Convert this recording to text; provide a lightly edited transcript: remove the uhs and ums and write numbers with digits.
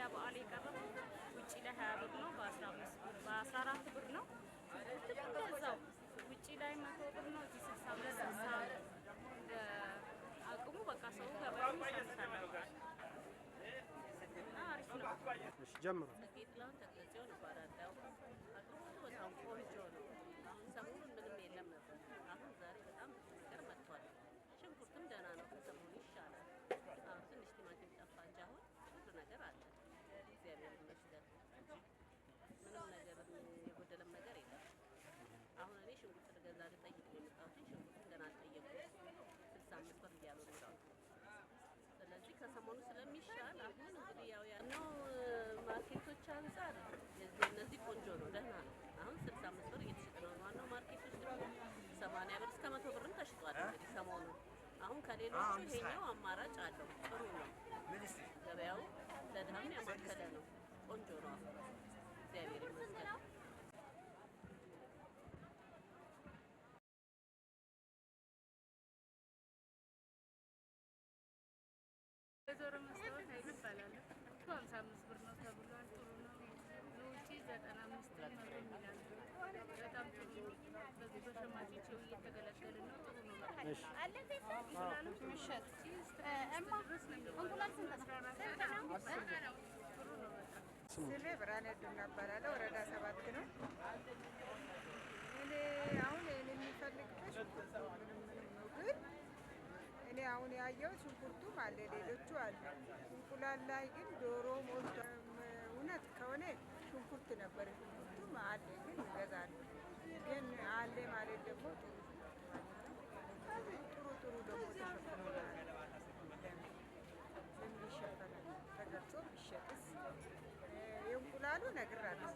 ለበዓል የቀረበው ውጪ ላይ 20 ብር ነው፣ በ15 ብር በ14 ብር ነው። ሽንኩርትም እንደዛው ውጪ ላይ 100 ብር ነው፣ እዚህ 65 60 እንደ አቅሙ በቃ ሰው ገበያውን ይሸምታል ለበዓል እና አሪፍ ነው። እሺ ጀምሩ። ጽጌ ጥላሁን ተክለጽዮን እባላለሁ። አቅርቦቱ በጣም ቆንጆ ነው። አሁን ሰሞኑን ምንም የለም ነበር። አሁን ዛሬ በጣም ብዙ ነገር መጥቷል። ሽንኩርትም ደህና ነው፣ ከሰሞኑ ይሻላል። አሁን ትንሽ ቲማቲም ጠፋ እንጂ አሁን ሁሉ ነገር አለ። እግዚአብሔር ይመስገን። ምንም ነገር የጎደለም ነገር የለም። አሁን እኔ ሽንኩርት ልገዛ ልጠይቅ ነው የመጣሁት። ሽንኩርት ገና አልጠየኩም። 65 ብር እያሉ ነው። ስለዚህ ከሰሞኑ ስለሚሻል አሁን እንግዲህ ያው ያለው market ኦች አንጻር እነዚህ ቆንጆ ነው፣ ደህና ነው። አሁን 65 ብር እየተሸጠ ነው። ዋናው market ኦች ደግሞ 80 ብር እስከ 100 ብርም ተሽጧል። እንግዲህ ሰሞኑ አሁን ከሌሎቹ ይሄኛው አማራጭ አለው። ጥሩ ነው። ገበያው ለድሃም ያማከለ ነው። ቆንጆ ነው። አሁን እግዚአብሔር ይመስገን። ወይዘሮ መስታወት ኃይሉ እባላለሁ። 55 ብር ነው ተብሏል። ጥሩ ነው። ውጪ 95 100 ይላሉ። በጣም ጥሩ ነው። በዚህ በሸማቾች እየተገለገልን ነው። ጥሩ ነው። እሺ እንቁላልም እንቁላል ስንት ነው? ጥሩ ነው በጣም። ስሜ ብርሃኔ ዱና እባላለሁ። ወረዳ 7 ነው። እኔ አሁን እኔ የሚፈልግበት ሽንኩርቱ ምንም ምንም ነው፣ ግን እኔ አሁን ያየሁት ሽንኩርቱም አለ ሌሎቹ አሉ። እንቁላል ላይ ግን ዶሮ ሞልቶ እውነት ከሆነ ሽንኩርት ነበር። ሽንኩርቱም አለ ግን እገዛለሁ። ግን አለ ማለት ደግሞ ጥሩ ሽንኩርት ማለት ነው። ጥሩ ጥሩ ደግሞ ተሸፍኖ ለምን ይሸፈናል? ተገልጾ ቢሸጥስ? የእንቁላሉ እነግራለሁ።